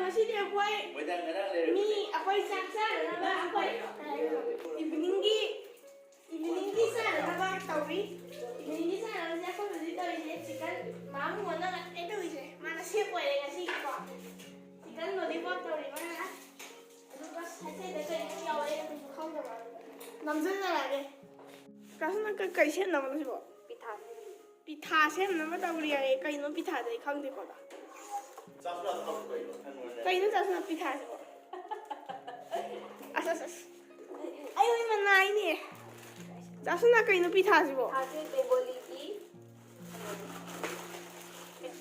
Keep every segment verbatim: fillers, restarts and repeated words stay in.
ꯉꯁꯤꯗꯤ ꯑꯩꯈꯣꯏ ꯃꯤ ꯑꯩꯈꯣꯏ ꯆꯥꯛ ꯆꯥꯅꯅꯕ ꯑꯩꯈꯣꯏ ꯏꯚꯤꯅꯤꯡꯒꯤ ꯏꯚꯤꯅꯤꯡꯒꯤ ꯆꯥꯅꯅꯕ ꯇꯧꯔꯤ꯫ ꯏꯚꯤꯅꯤꯡꯒꯤ ꯆꯥꯅꯕꯁꯦ ꯑꯩꯈꯣꯏ ꯍꯧꯖꯤꯛ ꯇꯧꯔꯤꯁꯦ ꯆꯤꯀꯟ ꯃꯥꯃꯨ ꯑꯣꯟꯅ ꯉꯥꯛꯇ ꯇꯧꯔꯤꯁꯦ꯫ ꯃꯥꯅ ꯁꯦꯞ ꯑꯣꯏꯔꯦ ꯉꯁꯤꯒꯤꯀꯣ꯫ ꯆꯤꯀꯟ ꯂꯣꯂꯤꯄꯣꯞ ꯇꯧꯔꯤ ꯃꯥꯅ꯫ ꯑꯗꯨꯒ ꯍꯥꯏꯐꯦꯠꯇ ꯀꯩꯅꯣ ꯌꯥꯎꯔꯦ ꯑꯗꯨꯁꯨ ꯈꯪꯗꯕ꯫ ꯅꯝꯖꯜꯂꯛꯑꯒꯦ꯫ ꯀ꯭ꯂꯥꯁ ꯅꯪ ꯀꯩ ꯁꯦꯝꯅꯕꯅꯣ ꯁꯤꯕꯣ? ꯄꯤꯊꯥ꯫ ꯄꯤꯊꯥ ꯁꯦꯝꯅꯕ ꯇꯧꯔꯤ ꯍꯥꯏꯌꯦ꯫ ꯀꯩꯅꯣ ꯄꯤꯊꯥꯗꯤ ꯑꯩ ꯈꯪꯗꯦꯀꯣ꯫ ꯀꯩꯅꯣ ꯆꯥꯁꯨꯅ ꯄꯤꯊꯥꯁꯤꯕꯣ? ꯑꯁ ꯑꯁ ꯑꯁ꯫ ꯑꯩ ꯑꯣꯏꯅ ꯅꯥꯏꯅꯦ꯫ ꯆꯥꯁꯨꯅ ꯀꯩꯅꯣ ꯄꯤꯊꯥꯁꯤꯕꯣ? ꯄꯤꯊꯥꯁꯦ ꯕꯦꯡꯒꯣꯂꯤꯒꯤ꯫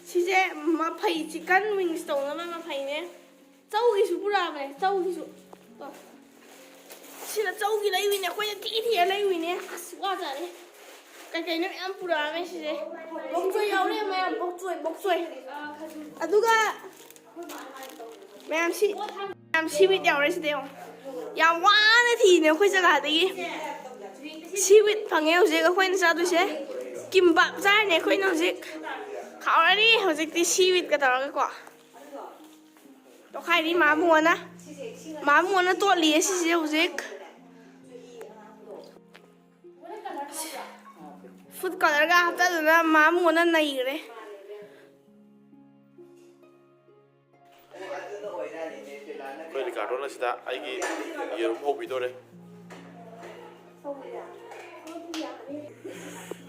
ꯁꯤꯁꯦ ꯃꯐꯩ, ꯆꯤꯀꯟ ꯋꯤꯡꯁ ꯇꯧꯅꯕ ꯃꯐꯩꯅꯦ꯫ ꯆꯧꯒꯤꯁꯨ ꯄꯨꯔꯛꯑꯕꯅꯦ, ꯆꯧꯒꯤꯁꯨ꯫ ꯇꯣ꯫ ꯁꯤꯅ ꯆꯧꯒꯤ ꯂꯩꯔꯨꯏꯅꯦ, ꯑꯩꯈꯣꯏꯅ ꯊꯤ ꯊꯤꯔ ꯂꯩꯔꯨꯏꯅꯦ꯫ ꯑꯁ, ꯋꯥꯖꯥꯠꯅꯤ꯫ ꯀꯩ ꯀꯩꯅꯣ ꯃꯌꯥꯝ ꯄꯨꯔꯛꯑꯃꯦ ꯁꯤꯁꯦ꯫ ꯕꯣꯛꯆꯣꯏ ꯌꯥꯎꯔꯦ ꯃꯌꯥꯝ, ꯕꯣꯛꯆꯣꯏ, ꯕꯣꯛꯆꯣꯏ꯫ ꯑꯗꯨꯒ ꯃꯌꯥꯝ ꯁꯤ, ꯃꯌꯥꯝ ꯁꯤꯋꯤꯠ ꯌꯥꯎꯔꯦ ꯁꯤꯗ ꯌꯦꯡꯉꯣ꯫ ꯌꯥꯝ ꯋꯥꯅ ꯊꯤꯅꯦ ꯑꯩꯈꯣꯏ ꯖꯒꯥꯗꯒꯤ꯫ ꯁꯤꯋꯤꯠ ꯐꯪꯉꯦ ꯍꯧꯖꯤꯛ ꯑꯩꯈꯣꯏꯅ ꯆꯥꯗꯣꯏꯁꯦ꯫ ꯀꯤꯝꯕꯥꯞ ꯆꯥꯔꯅꯤ ꯑꯩꯈꯣꯏꯅ ꯍꯧꯖꯤꯛ꯫ ꯍꯥꯎꯔꯅꯤ ꯍꯧꯖꯤꯛꯇꯤ ꯁꯤꯋꯤꯠꯀ ꯇꯧꯔꯒꯀꯣ꯫ ꯇꯣꯈꯥꯏꯔꯤ ꯃꯥꯕꯨꯡꯉꯣꯅ꯫ ꯃꯥꯕꯨꯡꯉꯣꯅ ꯇꯣꯠꯂꯤꯌꯦ ꯁꯤꯁꯦ ꯍꯧꯖꯤꯛ꯫ ꯐꯨꯗ ꯀꯂꯔꯒ ꯍꯥꯞꯆꯗꯅ ꯃꯥꯕꯨꯡꯉꯣꯅ ꯅꯩꯈ꯭ꯔꯦ꯫ ꯑꯩꯈꯣꯏ ꯔꯤꯀꯥꯔꯗꯣꯅ ꯁꯤꯗ ꯑꯩꯒꯤ ꯌꯦꯔꯨꯝ ꯍꯧꯕꯤꯗꯣꯔꯦ꯫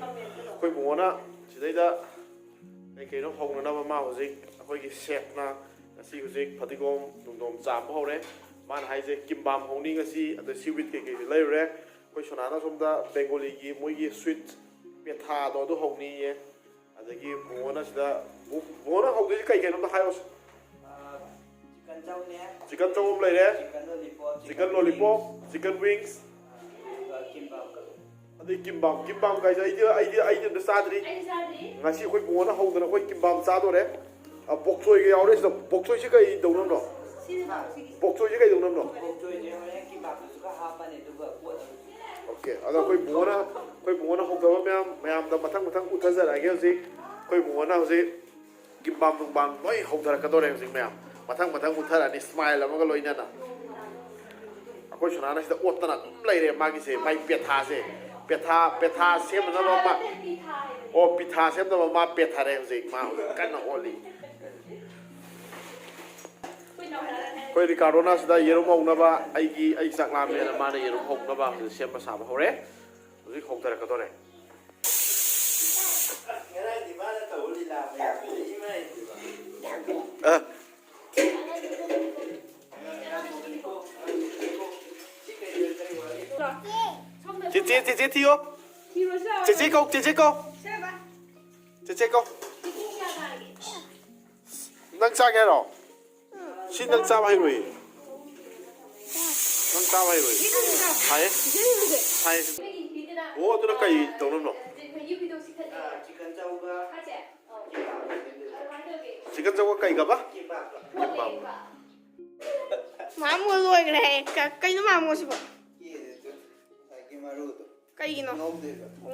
ꯑꯩꯈꯣꯏ ꯕꯨꯡꯉꯣꯅ ꯁꯤꯗꯩꯗ ꯀꯩ ꯀꯩꯅꯣ ꯍꯧꯅꯅꯕ ꯃꯥ ꯍꯧꯖꯤꯛ ꯑꯩꯈꯣꯏꯒꯤ ꯁꯦꯐꯅ ꯉꯁꯤ ꯍꯧꯖꯤꯛ ꯐꯗꯤꯒꯣꯝ ꯅꯨꯡꯗꯣꯝ ꯆꯥꯝꯕ ꯍꯧꯔꯦ꯫ ꯃꯥꯅ ꯍꯥꯏꯁꯦ ꯀꯤꯝꯕꯥꯝ ꯍꯧꯅꯤ ꯉꯁꯤ, ꯑꯗ ꯁꯤꯋꯤꯠ ꯀꯩꯀꯩꯁꯨ ꯂꯩꯔꯨꯔꯦ꯫ ꯑꯩꯈꯣꯏ ꯁꯣꯅꯥꯅ ꯁꯣꯝꯗ ꯕꯦꯡꯒꯣꯂꯤꯒꯤ ꯃꯣꯏꯒꯤ ꯁ꯭ꯋꯤꯠ ꯄꯦꯊꯥꯗꯣ ꯑꯗꯨ ꯍꯧꯅꯤꯌꯦ꯫ ꯑꯗꯒꯤ ꯕꯨꯡꯉꯣꯅ ꯁꯤꯗ, ꯕꯨ-, ꯕꯨꯡꯉꯣꯅ ꯍꯧꯗꯣꯏꯁꯦ ꯀꯩ ꯀꯩꯅꯣ ꯑꯝꯇ ꯍꯥꯏꯔꯣꯁꯦ꯫ ꯆꯤꯀꯟ ꯆꯧꯅꯦ꯫ ꯆꯤꯀꯟ ꯆꯧ ꯑꯃ ꯂꯩꯔꯦ꯫ Chicken lollipop, chicken chicken lollipop, wings. Chicken wings. ꯑꯗꯨꯒ ꯀꯤꯝꯕꯥꯞ꯫ ꯑꯗꯩ ꯀꯤꯝꯕꯥꯞ, ꯀꯤꯝꯕꯥꯞ ꯀꯥꯏꯁꯦ ꯑꯩꯗꯤ, ꯑꯩꯗꯤ, ꯑꯩꯗꯤ ꯑꯝꯇ ꯆꯥꯗ꯭ꯔꯤ꯫ ꯑꯩ ꯆꯥꯗ꯭ꯔꯤ꯫ ꯉꯁꯤ ꯑꯩꯈꯣꯏ ꯕꯨꯡꯉꯣꯅ ꯍꯧꯗꯅ ꯑꯩꯈꯣꯏ ꯀꯤꯝꯕꯥꯞ ꯆꯥꯗꯣꯔꯦ꯫ ꯑ, ꯕꯣꯛꯆꯣꯏꯒ ꯌꯥꯎꯔꯦ ꯁꯤꯗ꯫ ꯕꯣꯛꯆꯣꯏꯁꯦ ꯀꯩ ꯇꯧꯅꯕꯅꯣ? ꯁꯤꯁꯦ ꯁꯤꯒꯤ ꯕꯣꯛꯆꯣꯏꯁꯦ ꯀꯩ ꯇꯧꯅꯕꯅꯣ? ꯕꯣꯛꯆꯣꯏꯁꯦ ꯍꯣꯔꯦꯟ ꯀꯤꯝꯕꯥꯞꯇꯁꯨ ꯈꯔ ꯍꯥꯞꯄꯅꯤ, ꯑꯗꯨꯒ ꯀꯣꯠꯂꯒ꯫ ꯑꯣꯀꯦ, ꯑꯗꯣ ꯑꯩꯈꯣꯏ ꯕꯨꯡꯉꯣꯅ, ꯑꯩꯈꯣꯏ ꯕꯨꯡꯉꯣꯅ ꯍꯧꯗꯕ ꯃꯌꯥꯝ, ꯃꯌꯥꯝꯗ ꯃꯊꯪ ꯃꯊꯪ ꯎꯠꯊꯖꯔꯛꯑꯒꯦ ꯍꯧꯖꯤꯛ꯫ ꯑꯩꯈꯣꯏ ꯕꯨꯡꯉꯣꯅ ꯍꯧꯖꯤꯛ ꯀꯤꯝꯕꯥꯝ ꯅꯨꯡꯕꯥꯝ ꯂꯣꯏ ꯍꯧꯊꯔꯛꯀꯗꯧꯔꯦ ꯍꯧꯖꯤꯛ ꯃꯌꯥꯝ꯫ ꯃꯊꯪ ꯃꯊꯪ ꯎꯠꯊꯔꯛꯑꯅꯤ, ꯁ꯭ꯃꯥꯏꯜ ꯑꯃꯒ ꯂꯣꯏꯅꯅ꯫ ꯑꯩꯈꯣꯏ ꯁꯣꯅꯥꯅ ꯁꯤꯗ ꯑꯣꯠꯇꯅ ꯑꯗꯨꯝ ꯂꯩꯔꯦ꯫ ꯃꯥꯒꯤꯁꯦ, ꯃꯥꯏ ꯄꯦꯊꯥꯁꯦ, ꯄꯦꯊꯥ, ꯄꯦꯊꯥ ꯁꯦꯝꯅꯅꯕ ꯑꯃ, ꯑꯣ, ꯄꯤꯊꯥ ꯁꯦꯝꯅꯕ ꯃꯥ ꯄꯦꯊꯥꯔꯦ ꯍꯧꯖꯤꯛ꯫ ꯃꯥ ꯍꯧꯖꯤꯛ ꯀꯟꯅ ꯑꯣꯠꯂꯤ꯫ ꯑꯩꯈꯣꯏ ꯔꯤꯀꯥꯔꯗꯣꯅ ꯁꯤꯗ ꯌꯦꯔꯨꯝ ꯍꯧꯅꯕ, ꯑꯩꯒꯤ, ꯑꯩ ꯆꯥꯛ ꯂꯥꯝꯃꯦꯅ ꯃꯥꯅ ꯌꯦꯔꯨꯝ ꯍꯧꯅꯕ ꯍꯧꯖꯤꯛ ꯁꯦꯝꯕ ꯁꯥꯕ ꯍꯧꯔꯦ꯫ ꯍꯧꯖꯤꯛ ꯍꯧꯊꯔꯛꯀꯗꯣꯔꯦ꯫ ꯑ꯫ ꯆꯦꯆꯦ, ꯆꯦꯆꯦ ꯊꯤꯌꯣ꯫ ꯆꯦꯆꯦ ꯀꯧ, ꯆꯦꯆꯦ ꯀꯧ꯫ ꯆꯦꯆꯦ ꯀꯧ꯫ ꯅꯪ ꯆꯥꯒꯦ ꯍꯥꯏꯔꯣ? ꯁꯤ ꯅꯪ ꯆꯥꯕ ꯍꯩꯔꯣꯏꯌꯦ꯫ ꯅꯪ ꯆꯥꯕ ꯍꯩꯔꯣꯏ꯫ ꯍꯥꯏꯌꯦ? ꯍꯥꯏꯌꯦ꯫ ꯑꯣ, ꯑꯗꯨꯅ ꯀꯩ ꯇꯧꯅꯕꯅꯣ? ꯆꯤꯛꯀꯟ ꯆꯧꯒ ꯀꯩꯒꯕ? ꯃꯥꯃꯣ ꯂꯣꯏꯈ꯭ꯔꯦ ꯍꯥꯏꯌꯦ꯫ ꯀ-, ꯀꯩꯅꯣ ꯃꯥꯃꯣꯁꯤꯕꯣ? ꯀꯩꯒꯤꯅꯣ?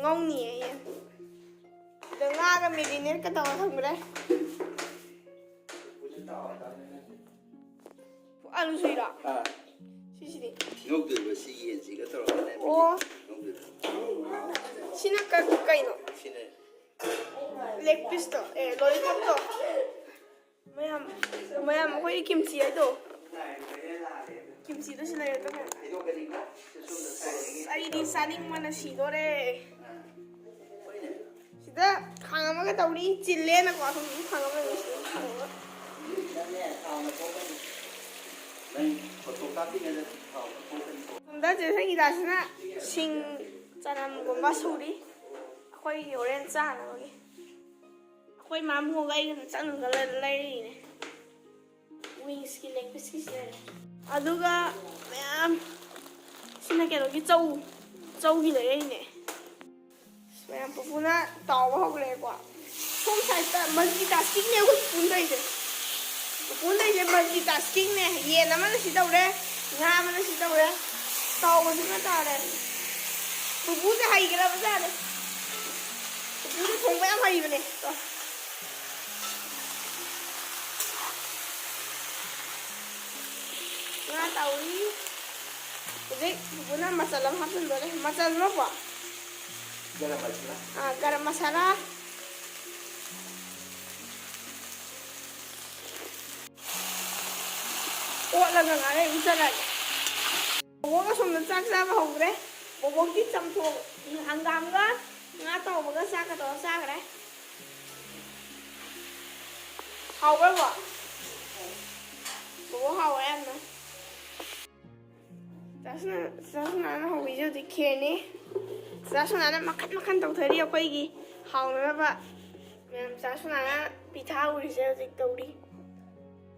ꯉꯧꯅꯤꯌꯦ ꯑꯩ꯫ ꯁꯤꯗ ꯉꯥꯒ ꯃꯦꯔꯤꯅꯦꯠꯀ ꯇꯧꯔ ꯊꯝꯈ꯭ꯔꯦ꯫ ꯑꯂꯨ ꯁꯨꯏꯔꯣ? ꯑꯥ꯫ ꯁꯤꯁꯤꯗꯤ? ꯉꯧꯗꯣꯏꯕ ꯁꯤ ꯌꯦꯟꯁꯤꯒ ꯇꯧꯔꯒꯅꯦ꯫ ꯑꯣ꯫ ꯉꯧꯗꯣꯏꯕ꯫ ꯁꯤꯅ ꯀ-, ꯀꯩꯅꯣ? ꯁꯤꯅ ꯂꯦꯒ ꯄꯤꯁꯇꯣ, ꯑꯦ, ꯂꯣꯂꯤꯄꯣꯞꯇꯣ꯫ ꯃꯌꯥꯝ, ꯃꯌꯥꯝ ꯑꯩꯈꯣꯏꯒꯤ ꯀꯤꯝꯆꯤ ꯍꯥꯏꯗꯣ꯫ ꯀꯤꯝꯆꯤꯗꯣ ꯁꯤ ꯂꯩꯔꯦ ꯑꯗꯨꯒ꯫ ꯑꯁ, ꯑꯩꯗꯤ ꯆꯥꯅꯤꯡꯕꯅ ꯁꯤꯗꯣꯔꯦ꯫ ꯁꯤꯗ ꯈꯥꯡ ꯑꯃꯒ ꯇꯧꯔꯤ, ꯆꯤꯜꯂꯦꯅꯀꯣ, ꯑꯁꯣꯝꯗ ꯈꯥꯡ ꯑꯃ ꯂꯩ, ꯁꯤꯗ ꯈꯥꯡ ꯑꯃ꯫ ꯅꯪ ꯐꯣꯇꯣ ꯀꯥꯞꯄꯤꯉꯩꯗ ꯊꯥꯎ ꯊꯣꯛꯀꯅꯤꯀꯣ꯫ ꯁꯣꯝꯗ ꯆꯦ ꯁꯪꯒꯤꯇꯥꯁꯤꯅ ꯁꯤꯡ ꯆꯅꯝꯒꯨꯝꯕ ꯁꯨꯔꯤ, ꯑꯩꯈꯣꯏꯒꯤ ꯍꯣꯔꯦꯟ ꯆꯥꯅꯕꯒꯤ꯫ ꯑꯩꯈꯣꯏ ꯃꯥꯃꯣꯒ ꯑꯩꯒꯅ ꯆꯠꯂꯨꯔꯒ ꯂꯩꯔꯤꯅꯦ꯫ ꯋꯤꯡꯁꯀꯤ ꯂꯦꯒ ꯄꯤꯁꯀꯤꯁꯤ ꯂꯩꯔꯦ꯫ ꯑꯗꯨꯒ ꯃꯌꯥꯝ ꯁꯤꯅ ꯀꯩꯅꯣꯒꯤ ꯆꯧ, ꯆꯧꯒꯤ ꯂꯩꯔꯛꯏꯅꯦ꯫ ꯃꯌꯥꯝ ꯄꯨꯄꯨꯅ ꯇꯥꯎꯕ ꯍꯧꯈ꯭ꯔꯦꯀꯣ꯫ ꯁꯣꯝ ꯁꯥꯏꯗꯇ ꯃꯜꯇꯤ ꯇꯥꯁꯀꯤꯡꯅꯦ ꯑꯩꯈꯣꯏ ꯄꯨꯄꯨꯅ ꯇꯧꯔꯤꯁꯦ꯫ ꯄꯨꯄꯨꯅ ꯇꯧꯔꯤꯁꯦ ꯃꯜꯇꯤ ꯇꯥꯁꯀꯤꯡꯅꯦ꯫ ꯌꯦꯟ ꯑꯃꯅ ꯁꯤ ꯇꯧꯔꯦ, ꯉꯥ ꯑꯃꯅ ꯁꯤ ꯇꯧꯔꯦ, ꯇꯥꯎꯕꯁꯤꯅ ꯇꯥꯔꯦ꯫ ꯄꯨꯄꯨꯁꯦ ꯍꯩꯈ꯭ꯔꯕꯖꯥꯠꯅꯦ꯫ ꯄꯨꯄꯨꯁꯦ ꯊꯣꯡꯕ ꯌꯥꯝ ꯍꯩꯕꯅꯦ꯫ ꯉꯥ ꯇꯧꯔꯤ꯫ ꯍꯧꯖꯤꯛ ꯕꯨꯕꯨꯅ ꯃꯆꯜ ꯑꯃ ꯍꯥꯞꯆꯤꯟꯗꯣꯔꯦ꯫ ꯃꯆꯜ ꯑꯃꯀꯣ꯫ ꯒꯔꯝ ꯃꯁꯥꯂꯥ꯫ ꯑꯥ, ꯒꯔꯝ ꯃꯁꯥꯂꯥ꯫ ꯑꯣꯠꯂꯒ ꯉꯥꯔꯩ ꯑꯃꯨꯛ ꯆꯠꯂꯒꯦ꯫ ꯕꯣꯕꯣꯛ ꯑꯁꯣꯝꯗ ꯆꯥꯛ ꯆꯥꯕ ꯍꯧꯈ꯭ꯔꯦ꯫ ꯕꯣꯕꯣꯛꯇꯤ ꯆꯝꯊꯣꯡ, ꯍꯪꯒꯥꯝꯒ ꯉꯥ ꯇꯥꯎꯕꯒ ꯆꯥꯛꯀ ꯇꯧꯔ ꯆꯥꯈ꯭ꯔꯦ꯫ ꯍꯥꯎꯕ꯭ꯔꯕꯣ? ꯕꯣꯕꯣꯛ ꯍꯥꯎꯋꯦ ꯌꯥꯝꯅ꯫ ꯆꯥ ꯁꯣꯅꯥ-, ꯆꯥ ꯁꯣꯅꯥꯅ ꯍꯧꯕꯤꯁꯦ ꯍꯧꯖꯤꯛ ꯈꯦꯔꯅꯤ꯫ ꯆꯥ ꯁꯣꯅꯥꯅ ꯃꯈꯟ ꯃꯈꯟ ꯇꯧꯊꯔꯤ ꯑꯩꯈꯣꯏꯒꯤ ꯍꯥꯎꯅꯅꯕ꯫ ꯃꯌꯥꯝ ꯆꯥ ꯁꯣꯅꯥꯅ ꯄꯤꯊꯥ ꯍꯧꯔꯤꯁꯦ ꯍꯧꯖꯤꯛ ꯇꯧꯔꯤ꯫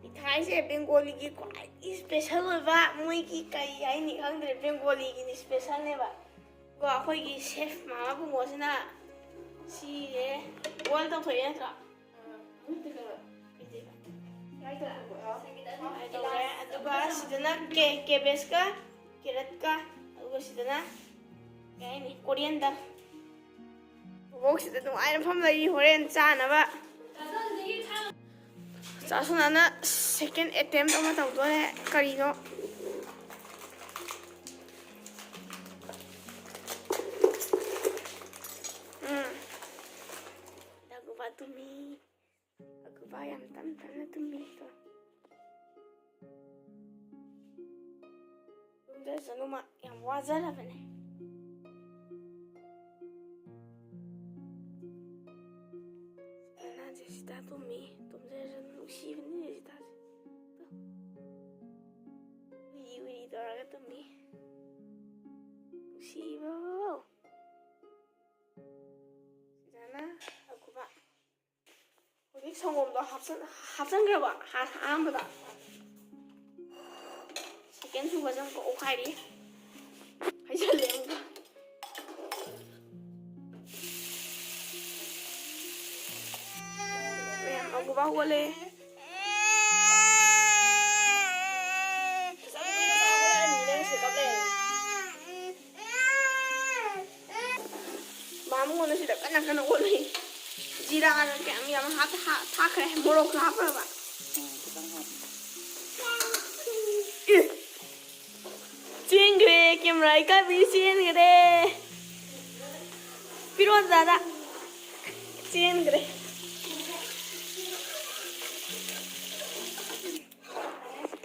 ꯄꯤꯊꯥ ꯍꯥꯏꯁꯦ ꯕꯦꯡꯒꯣꯂꯤꯒꯤ ꯈ꯭ꯋꯥꯏꯗꯒꯤ ꯏꯁꯄꯦꯁꯦꯜ ꯑꯣꯏꯕ, ꯃꯣꯏꯒꯤ ꯀꯔꯤ ꯍꯥꯏꯅꯤ ꯈꯪꯗ꯭ꯔꯦ, ꯕꯦꯡꯒꯣꯂꯤꯒꯤꯗꯤ ꯏꯁꯄꯦꯁꯦꯜꯅꯦꯕ꯫ ꯀꯣ, ꯑꯩꯈꯣꯏꯒꯤ ꯁꯦꯐ ꯃꯥꯃ ꯕꯨꯡꯉꯣꯁꯤꯅ ꯁꯤꯁꯦ ꯕꯣꯏꯜ ꯇꯧꯊꯣꯛꯑꯦ ꯅꯠꯇ꯭ꯔꯣ? ꯀꯩꯗꯧꯕ? ꯁꯨꯃꯥꯏꯅ ꯇꯧꯔꯦ꯫ ꯑꯗꯨꯒ ꯁꯤꯗꯅ ꯀꯦ-, ꯀꯦꯕꯦꯖꯀ ꯀꯦꯔꯠꯀ, ꯑꯗꯨꯒ ꯁꯤꯗꯅ ꯀꯩ ꯍꯥꯏꯅꯤ, ꯀꯣꯔꯤꯌꯦꯟꯗꯔ꯫ ꯕꯣꯛꯁꯤꯗ ꯅꯨꯡꯉꯥꯏꯅ ꯐꯝ ꯂꯩꯔꯤ ꯍꯣꯔꯦꯟ ꯆꯥꯅꯕ꯫ ꯆꯥꯁꯨꯅꯥꯅ ꯁꯦꯀꯦꯟ ꯑꯦꯇꯦꯝꯞ ꯑꯃ ꯇꯧꯗꯣꯔꯦ꯫ ꯀꯔꯤꯅꯣ? ꯎꯝ꯫ ꯂꯥꯒꯨꯕꯥ ꯇꯨꯝꯃꯤ꯫ ꯂꯥꯒꯨꯕꯥ ꯌꯥꯝ ꯇꯞ ꯇꯞꯅ ꯇꯨꯝꯃꯤ꯫ ꯇꯨꯝꯖꯁꯅꯨ, ꯃꯥ ꯌꯥꯝ ꯋꯥꯖꯔꯕꯅꯦ꯫ ꯁꯤꯗꯅ ꯖꯦꯁꯤꯇꯥ ꯇꯨꯝꯃꯤ꯫ ꯇꯨꯝꯖꯁꯅꯨ, ꯅꯨꯡꯁꯤꯕꯅꯤ ꯖꯦꯁꯤꯇꯥꯁꯦ꯫ ꯇꯨ꯫ ꯎꯏꯔꯤ ꯎꯏꯔꯤ ꯇꯧꯔꯒ ꯇꯨꯝꯃꯤ꯫ ꯅꯨꯡꯁꯤꯕ꯫ ꯁꯤꯗꯅ ꯂꯥꯒꯨꯕꯥ꯫ ꯍꯧꯖꯤꯛ ꯁꯪꯒꯣꯝꯗꯣ ꯍꯥꯞꯆꯟ-, ꯍꯥꯞꯆꯟꯈ꯭ꯔꯕ? ꯑꯍꯥꯟꯕꯗ꯫ ꯁꯦꯀꯦꯟ ꯁꯨꯕꯁꯦ ꯑꯃꯨꯛꯀ ꯑꯣꯠꯈꯥꯏꯔꯤ꯫ ꯍꯩꯖꯜꯂꯦ ꯑꯃꯨꯛꯀ꯫ ꯃꯌꯥꯝ ꯂꯥꯒꯨꯕꯥ ꯍꯧꯒꯠꯂꯦ꯫ ꯃꯥꯃꯨꯅ ꯁꯤꯗ ꯀꯟꯅ ꯀꯟꯅ ꯑꯣꯠꯂꯤ꯫ ꯖꯤꯔꯥꯒ ꯀꯌꯥꯝ ꯌꯥꯝ ꯍꯥꯞ-, ꯍꯥꯞ-, ꯊꯥꯛꯈ꯭ꯔꯦ꯫ ꯃꯣꯔꯣꯛꯁꯨ ꯍꯥꯞꯄ꯭ꯔꯕ? ꯎꯝ, ꯈꯤꯇꯪ ꯍꯥꯞꯄꯦ꯫ ꯑꯦ, ꯆꯦꯟꯈ꯭ꯔꯦ, ꯀꯦꯃꯦꯔꯥ ꯏꯀꯥꯏꯕꯤ ꯆꯦꯟꯈ꯭ꯔꯦ꯫ ꯐꯤꯔꯣꯟ ꯆꯥꯗ ꯆꯦꯟꯈ꯭ꯔꯦ꯫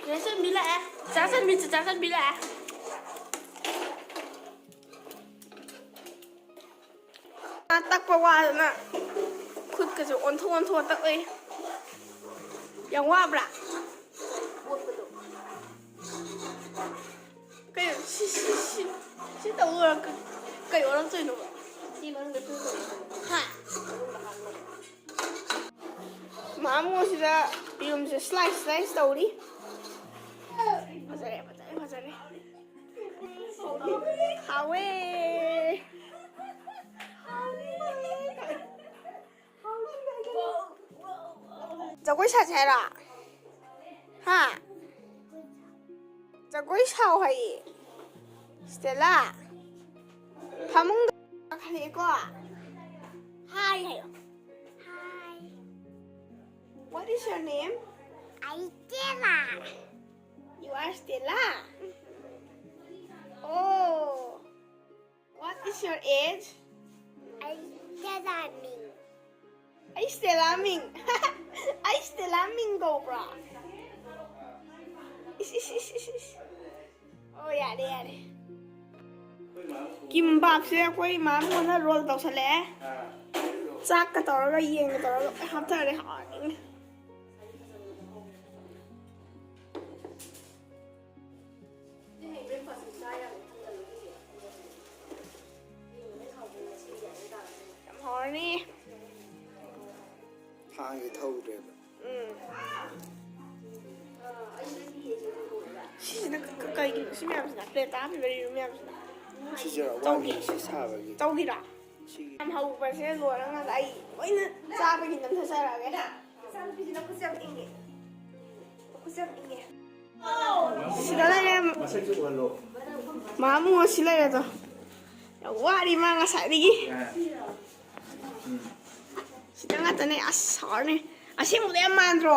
ꯆꯥꯁꯟꯕꯤ ꯂꯥꯛꯑꯦ꯫ ꯆꯥꯁꯟꯕꯤ, ꯆꯥꯁꯟꯕꯤ ꯂꯥꯛꯑꯦ꯫ ꯇꯛꯄ ꯋꯥꯗꯅ ꯈꯨꯠꯀꯁꯨ ꯑꯣꯟꯊꯣꯛ ꯑꯣꯟꯊꯣꯛꯑ ꯇꯛꯂꯛꯏ꯫ ꯌꯥꯝ ꯋꯥꯕ꯭ꯔꯥ? ꯀꯩꯅꯣ ꯁꯤ, ꯁꯤ, ꯁꯤ, ꯁꯤ ꯇꯧ ꯂꯣꯏꯔꯒ ꯀꯩ ꯑꯣꯜꯂꯛꯇꯣꯏꯅꯣꯕ? ꯁꯤ ꯃꯅꯨꯡꯗ ꯇꯨ ꯇꯧ꯫ ꯍꯥ? ꯃꯥꯃꯣ ꯁꯤꯗ ꯌꯦꯔꯨꯝꯁꯦ slice slice ꯇꯧꯔꯤ꯫ ꯐꯖꯔꯦ, ꯐꯖꯔꯦ, ꯐꯖꯔꯦ꯫ ꯍꯥꯎꯋꯦ꯫ ꯖꯒꯣꯏ ꯁꯥꯁꯦ ꯍꯥꯏꯔꯣ? ꯍꯥ? ꯖꯒꯣꯏ ꯁꯥꯎ ꯍꯥꯏꯌꯦ꯫ ꯁ꯭ꯇꯦꯂꯥ꯫ ꯐꯃꯨꯡꯗ ꯀꯥꯈꯠꯂꯛꯑꯦꯀꯣ꯫ Hi ꯍꯥꯏꯌꯣ꯫ Hi꯫ What is your name? ꯑꯩ ꯁ꯭ꯇꯦꯂꯥ꯫ You are Stella? Oh. What is your age? ꯑꯩ ꯁ꯭ꯇꯦꯂꯥ ꯃꯤꯡ꯫ ꯑꯩ ꯁ꯭ꯇꯦꯂꯥ ꯃꯤꯡ꯫ ꯑꯩ ꯁ꯭ꯇꯦꯂꯥ ꯃꯤꯡ ꯀꯧꯕ꯭ꯔꯣ? ꯏꯁ, ꯏꯁ, ꯏꯁ, ꯏꯁ, ꯏꯁ꯫ ꯑꯣ, ꯌꯥꯔꯦ, ꯌꯥꯔꯦ꯫ ꯀꯤꯝꯕꯥꯞꯁꯦ ꯑꯩꯈꯣꯏ ꯏꯃꯥꯅ roll ꯇꯧꯁꯜꯂꯛꯑꯦ꯫ ꯆꯥꯛꯀ ꯇꯧꯔꯒ, ꯌꯦꯟꯒ ꯇꯧꯔꯒ ꯂꯣꯏ ꯍꯥꯞꯊꯔꯦ꯫ ꯍꯥꯎꯅꯤꯡꯉꯦ꯫ ꯌꯥꯝ ꯍꯥꯎꯔꯅꯤ꯫ ꯊꯥꯡꯁꯦ ꯊꯧꯗ꯭ꯔꯦꯕ꯫ ꯎꯝ꯫ ꯁꯤꯁꯤꯅ ꯀ-, ꯀ-, ꯀꯩꯒꯤꯅꯣ? ꯁꯤ ꯃꯌꯥꯝꯁꯤꯅ? Plate ꯇ ꯍꯥꯞꯄꯤꯕ ꯌꯦꯔꯨꯝ ꯃꯌꯥꯝꯁꯤꯅ? ꯁꯤꯁꯦ ꯆꯧꯒꯤ꯫ ꯋꯥꯠꯂꯤ, ꯁꯤ ꯁꯥꯕꯒꯤ꯫ ꯆꯧꯒꯤꯔꯥ? ꯁꯤꯒꯤ꯫ ꯌꯥꯝ ꯍꯧꯕꯁꯦ ꯂꯣꯏꯔꯀꯥꯟꯗ ꯑꯩ ꯂꯣꯏꯅ ꯆꯥꯕꯒꯤ ꯅꯝꯊꯖꯔꯛꯑꯒꯦ꯫ ꯏꯆꯥꯅꯨꯄꯤꯁꯤ ꯃꯈꯨꯠꯁꯦ ꯌꯥꯝ ꯏꯪꯉꯦ꯫ ꯃꯈꯨꯠꯁꯦ ꯌꯥꯝ ꯏꯪꯉꯦ꯫ ꯁꯤꯗ ꯂꯩꯔꯦ꯫ ꯃꯥꯃꯨ ꯁꯤ ꯂꯩꯔꯦꯗꯣ꯫ ꯌꯥꯝ ꯋꯥꯔꯤ ꯃꯥ ꯉꯁꯥꯏꯗꯒꯤ꯫ ꯁꯤꯗ ꯉꯥꯛꯇꯅꯦ꯫ ꯑꯁ, ꯍꯥꯎꯔꯅꯤ꯫ ꯑꯁꯦꯡꯕꯗ ꯌꯥꯝ ꯃꯥꯟꯗ꯭ꯔꯣ?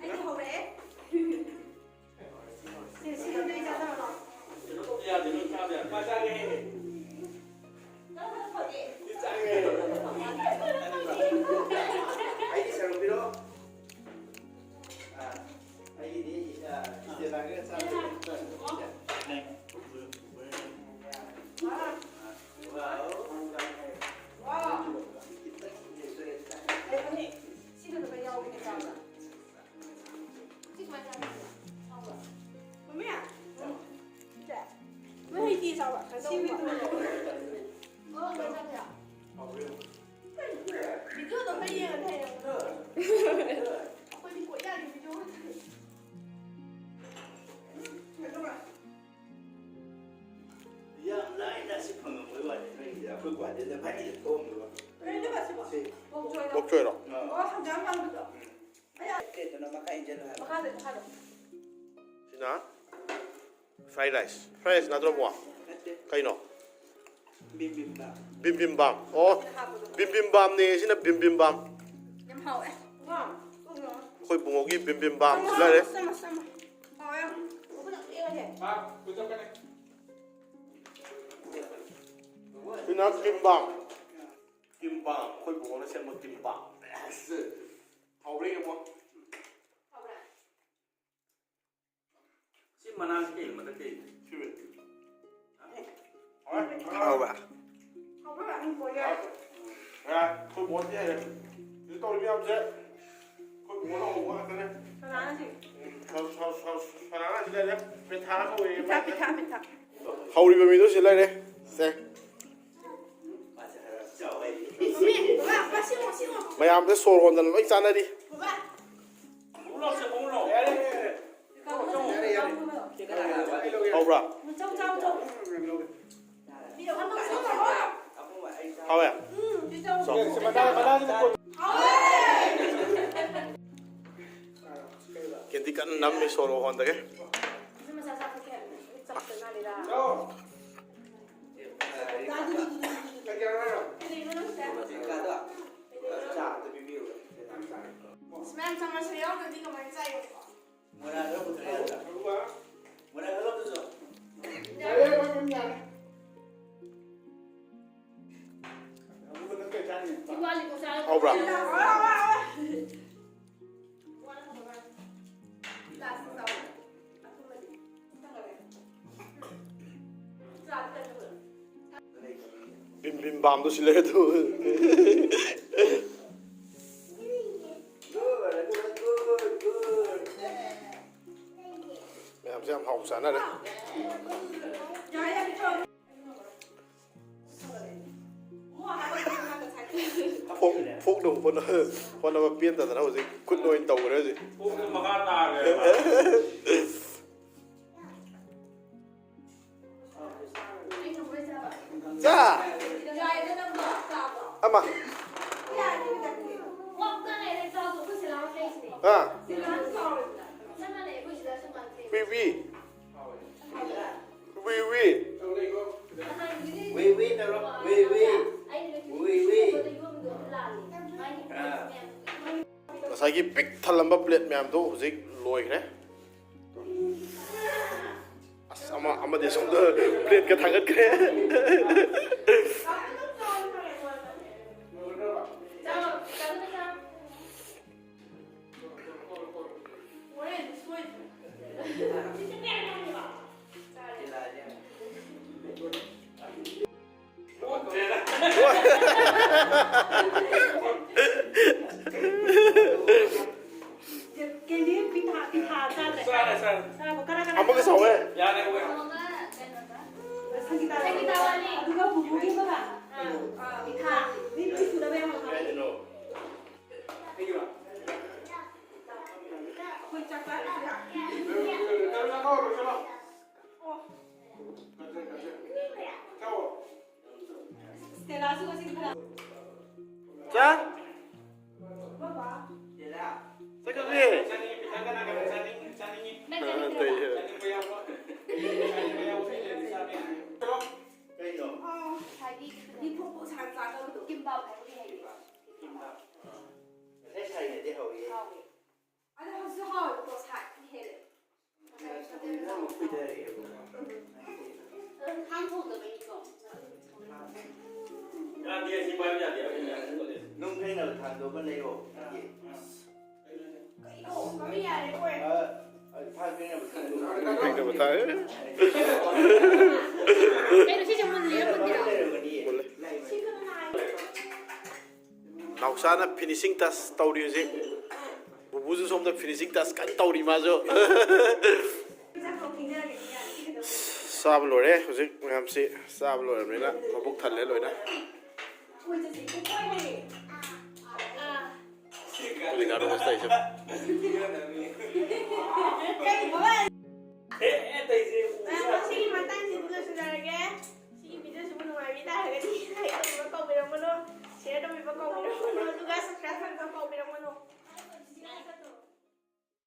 ꯁꯤꯒꯗꯕ ꯌꯥꯎꯒꯦ ꯆꯥꯕ꯫ ꯁꯤ ꯀꯃꯥꯏꯅ ꯆꯥꯗꯣꯏꯅꯣ? ꯍꯥꯎꯕ꯭ꯔꯥ? ꯃꯃꯤ? ꯁꯦ꯫ ꯅꯣꯏ ꯍꯩꯇꯤ ꯆꯥꯕ꯭ꯔꯥ? ꯀꯩꯅꯣ ꯇꯧꯕ꯭ꯔꯥ? ꯑꯣ, ꯀꯩꯅꯣ ꯇꯧꯕ꯭ꯔꯥ? ꯚꯤꯗꯤꯑꯣꯗꯣ ꯈꯔ ꯌꯦꯡꯉꯗꯤ ꯍꯌꯦꯡ꯫ ꯑꯩꯈꯣꯏꯗꯤ ꯀꯣꯏ ꯌꯥꯒꯤ ꯚꯤꯗꯤꯑꯣ ꯉꯥꯛꯇꯅꯤ꯫ ꯀꯩꯗꯧꯕ꯭ꯔꯥ? ꯌꯥꯝ ꯂꯥꯏꯅ ꯁꯤ ꯐꯪꯉꯝꯕꯩ ꯋꯥꯅꯤ꯫ ꯅꯣꯏꯒꯤꯗꯤ ꯑꯩꯈꯣꯏ ꯒꯨꯍꯥꯇꯤꯗ ꯚꯥꯏ ꯊꯣꯛꯑꯝꯃꯦꯕ꯫ ꯀꯩꯅꯣꯕ ꯁꯤꯕꯣ? ꯁꯤ꯫ ꯕꯣꯛ ꯆꯣꯏꯔꯣ? ꯕꯣꯛ ꯆꯣꯏꯔꯣ? ꯑꯥ꯫ ꯑꯣ, ꯍꯪꯒꯥꯝ ꯃꯥꯟꯕꯗꯣ꯫ ꯎꯝ꯫ ꯑꯌꯥ꯫ ꯀꯩꯗꯅꯣ ꯃꯈꯥ ꯏꯟꯖꯜꯂꯨ ꯍꯥꯏꯕ꯫ ꯃꯈꯥꯗ, ꯃꯈꯥꯗ꯫ ꯁꯤꯅ fried rice꯫ Fried rice ꯅꯠꯇ꯭ꯔꯣ, ꯕꯨꯡꯉꯣ? ꯅꯠꯇꯦ꯫ ꯀꯩꯅꯣ? ꯕꯤꯝꯕꯤꯝꯕꯥꯞ꯫ ꯕꯤꯝꯕꯤꯝꯕꯥꯞ꯫ ꯑꯣ, ꯁꯤꯗ ꯍꯥꯞꯄꯗꯣ꯫ ꯕꯤꯝꯕꯤꯝꯕꯥꯞꯅꯦ, ꯁꯤꯅ ꯕꯤꯝꯕꯤꯝꯕꯥꯞ꯫ ꯌꯥꯝ ꯍꯥꯎꯋꯦ꯫ ꯋꯥ, ꯀꯣꯛ ꯉꯥꯎꯋꯦ꯫ ꯑꯩꯈꯣꯏ ꯕꯨꯡꯉꯣꯒꯤ ꯕꯤꯝꯕꯤꯝꯕꯥꯞ ꯁꯤ ꯂꯩꯔꯦ꯫ ꯆꯥꯃꯁ, ꯆꯥꯃꯁ, ꯆꯥꯃꯁ꯫ ꯍꯥꯎꯋꯦ ꯌꯥꯝ꯫ ꯃꯈꯨꯠ ꯌꯥꯝ ꯂꯦꯡꯉꯦ꯫ ꯁꯤꯅ ꯀꯤꯝꯕꯥꯞ꯫ ꯀꯤꯝꯕꯥꯞ, ꯑꯩꯈꯣꯏ ꯕꯨꯡꯉꯣꯅ ꯁꯦꯝꯕ ꯀꯤꯝꯕꯥꯞ꯫ ꯑꯁ, ꯍꯥꯎꯕ꯭ꯔꯥ ꯌꯦꯡꯉꯣ꯫ ꯍꯥꯎꯕ꯭ꯔꯥ? ꯁꯤ ꯃꯅꯥꯁꯤ ꯀꯩꯅꯣ ꯃꯊꯛ ꯀꯩꯅꯣ? ꯁꯤ ꯑꯣꯏ꯫ ꯍꯥꯎꯕ꯭ꯔꯥ? ꯍꯥꯎꯕ꯭ꯔꯥ? ꯑꯗꯨꯝ ꯀꯣꯏ ꯌꯥꯏ꯫ ꯌꯥꯏ, ꯑꯩꯈꯣꯏ ꯕꯣꯁꯇꯤ ꯍꯩꯔꯦ꯫ ꯁꯤ ꯇꯧꯔꯤ ꯃꯌꯥꯝꯁꯦ ꯑꯩꯈꯣꯏ ꯕꯣꯁꯅ ꯍꯧꯕ ꯉꯥꯛꯇꯅꯦ꯫ ꯀꯅꯥꯅ ꯁꯤ? ꯎꯝ, ꯁ-, ꯁ-, ꯁ-, ꯁꯅꯥꯅ ꯁꯤ ꯂꯩꯔꯦ꯫ ꯄꯦꯊꯥ ꯀꯧꯋꯦ꯫ ꯄꯤꯊꯥ, ꯄꯤꯊꯥ, ꯄꯤꯊꯥ꯫ ꯍꯧꯔꯤꯕ ꯃꯤꯗꯨ ꯁꯤ ꯂꯩꯔꯦ꯫ ꯁꯦ꯫ ꯃꯃꯤ, ꯕꯕꯥ, ꯕꯕꯥ, ꯁꯤ ꯌꯦꯡꯉꯣ, ꯁꯤ ꯌꯦꯡꯉꯣ꯫ ꯃꯌꯥꯝꯁꯦ ꯁꯣꯔ ꯍꯣꯟꯗꯅ ꯂꯣꯏ ꯆꯥꯅꯔꯤ꯫ ꯕꯕꯥ꯫ ꯍꯧꯕ꯭ꯔꯥ? ꯆꯥꯎ, ꯆꯥꯎ, ꯆꯥꯎ꯫ ꯍꯥꯎꯋꯦ? ꯎꯝ, ꯁꯤ ꯆꯥꯎ꯫ ꯆꯥꯎ꯫ ꯀꯦꯟꯗꯤ ꯀꯟꯅ ꯅꯝꯃꯤ ꯁꯣꯔ ꯍꯣꯟꯗꯒꯤ꯫ ꯁꯨꯃꯥꯏꯅ ꯆꯥꯃꯁ ꯌꯥꯎꯗ꯭ꯔꯗꯤ ꯀꯃꯥꯏꯅ ꯆꯥꯏꯌꯣ? ꯃꯣꯏꯔꯥꯡꯗ ꯄꯨꯊꯣꯛꯑꯦ ꯍꯥꯏꯕ꯫ ꯃꯣꯏꯔꯥꯡꯗ ꯂꯧꯗꯣꯏꯁꯨ꯫ ꯍꯥꯎꯕ꯭ꯔꯥ? ꯕꯤꯝ ꯕꯤꯝ ꯕꯥꯝꯗꯣ ꯁꯤ ꯂꯩꯔꯦ ꯑꯗꯨ꯫ ꯃꯌꯥꯝꯁꯦ ꯌꯥꯝ ꯍꯥꯎꯅ ꯆꯥꯅꯔꯦ꯫ ꯐꯣꯛ ꯐꯣꯛꯅ ꯍꯣꯠꯅ ꯍꯣꯠꯅꯕ ꯄꯦꯟꯗꯗꯅ ꯍꯧꯖꯤꯛ ꯈꯨꯠꯅ ꯑꯣꯏꯅ ꯇꯧꯈ꯭ꯔꯦ ꯍꯧꯖꯤꯛ꯫ ꯆꯥ! ꯑꯃ꯫ ꯑꯥ꯫ ꯄꯤꯕꯤ꯫ ꯋꯤ ꯋꯤ꯫ ꯋꯤ ꯋꯤ ꯇꯧꯔꯣ꯫ ꯋꯤ ꯋꯤ꯫ ꯋꯤ ꯋꯤ꯫ ꯑꯥ꯫ ꯉꯁꯥꯏꯒꯤ ꯄꯤꯛ ꯊꯜꯂꯝꯕ ꯄ꯭ꯂꯦꯠ ꯃꯌꯥꯝꯗꯣ ꯍꯧꯖꯤꯛ ꯂꯣꯏꯈ꯭ꯔꯦ꯫ ꯑꯁ, ꯑꯃ, ꯑꯃꯗꯤ ꯑꯁꯣꯝꯗ ꯄ꯭ꯂꯦꯠꯀ ꯊꯥꯡꯒꯠꯈ꯭ꯔꯦ꯫ ꯀꯦꯟꯗꯤ ꯄꯤꯊꯥ, ꯄꯤꯊꯥ ꯆꯥꯗ꯭ꯔꯦ꯫ ꯆꯥꯔꯦ, ꯆꯥꯔꯦ꯫ ꯆꯥꯔꯕꯣ? ꯀꯅꯥ, ꯀꯅꯥ? ꯑꯃꯒ ꯁꯥꯎꯋꯦ꯫ ꯌꯥꯔꯦ, ꯑꯣꯏ꯫ ꯁꯪꯒꯤꯇꯥ꯫ ꯁꯪꯒꯤꯇꯥ ꯋꯥꯂꯤ꯫ ꯑꯗꯨꯒ ꯄꯨꯄꯨꯒꯤ ꯑꯃꯒ꯫ ꯑꯥ꯫ ꯄꯤꯊꯥ꯫ ꯃꯤ, ꯃꯤ ꯁꯨꯅꯕ ꯌꯥꯝ ꯍꯪꯉꯦ꯫ ꯀꯩꯒꯤꯅꯣ? ꯑꯩꯈꯣꯏ ꯆꯥꯛ ꯆꯥꯔꯁꯤꯔꯥ? ꯆꯥ꯫ ꯆꯠꯈ꯭ꯔꯁꯤ꯫ ꯉꯁꯥꯏ ꯁꯥꯏꯅꯗꯤ ꯍꯧꯔꯤ꯫ ꯑꯗꯣ ꯍꯧꯖꯤꯛꯁꯨ ꯍꯥꯎꯋꯦꯕꯀꯣ, ꯁꯥꯏꯗꯤ ꯍꯦꯜꯂꯦ꯫ ꯌꯥꯗꯦ, ꯑꯁꯤ ꯄꯥꯏꯕ ꯌꯥꯗꯦ꯫ ꯅꯨꯡ ꯐꯦꯡꯅꯕ ꯊꯥꯡꯗꯣ ꯑꯃ ꯂꯩꯌꯣ꯫ ꯀꯩꯅꯣ? ꯃꯃꯤꯡ ꯌꯥꯔꯦ, ꯑꯣꯏ꯫ ꯑ, ꯑ, ꯊꯥꯡ ꯐꯦꯡꯅꯕ ꯊꯥꯡꯗꯣ꯫ ꯐꯦꯡꯅꯕ ꯊꯥꯡ꯫ ꯀꯩꯅꯣ ꯁꯤꯁꯦ ꯃꯨꯜꯂꯤꯔ ꯃꯨꯟꯗ꯭ꯔꯤꯔꯣ? ꯂꯩꯔꯝꯒꯅꯤꯌꯦ꯫ ꯃꯨꯜꯂꯦ꯫ ꯃꯣꯛꯁꯥꯅ finishing touch ꯇꯧꯔꯤ ꯍꯧꯖꯤꯛ꯫ ꯕꯨꯕꯨꯁꯨ ꯁꯣꯝꯗ finishing touch ꯀꯟꯅ ꯇꯧꯔꯤ ꯃꯥꯁꯨ꯫ ꯆꯥꯕ ꯂꯣꯏꯔꯦ ꯍꯧꯖꯤꯛ ꯃꯌꯥꯝꯁꯤ꯫ ꯆꯥꯕ ꯂꯣꯏꯔꯕꯅꯤꯅ ꯃꯕꯨꯛ ꯊꯜꯂꯦ ꯂꯣꯏꯅ꯫ ꯀꯔꯤꯅꯣ ꯃꯁꯤ ꯇꯧꯔꯤꯁꯦ? ꯃꯌꯥꯝ, ꯉꯁꯤꯒꯤ ꯃꯇꯥꯡꯁꯤꯗ ꯂꯣꯏꯁꯤꯟꯖꯔꯒꯦ꯫ ꯁꯤꯒꯤ video ꯁꯤꯕꯨ ꯅꯨꯡꯉꯥꯏꯕꯤ ꯇꯥꯔꯒꯗꯤ like ꯇꯧꯕꯤꯕ ꯀꯥꯎꯕꯤꯔꯝꯒꯅꯨ, share ꯇꯧꯕꯤꯕ ꯀꯥꯎꯕꯤꯔꯝꯒꯅꯨ, ꯑꯗꯨꯒ subscribe ꯇꯧꯕꯤꯕ ꯀꯥꯎꯕꯤꯔꯝꯒꯅꯨ꯫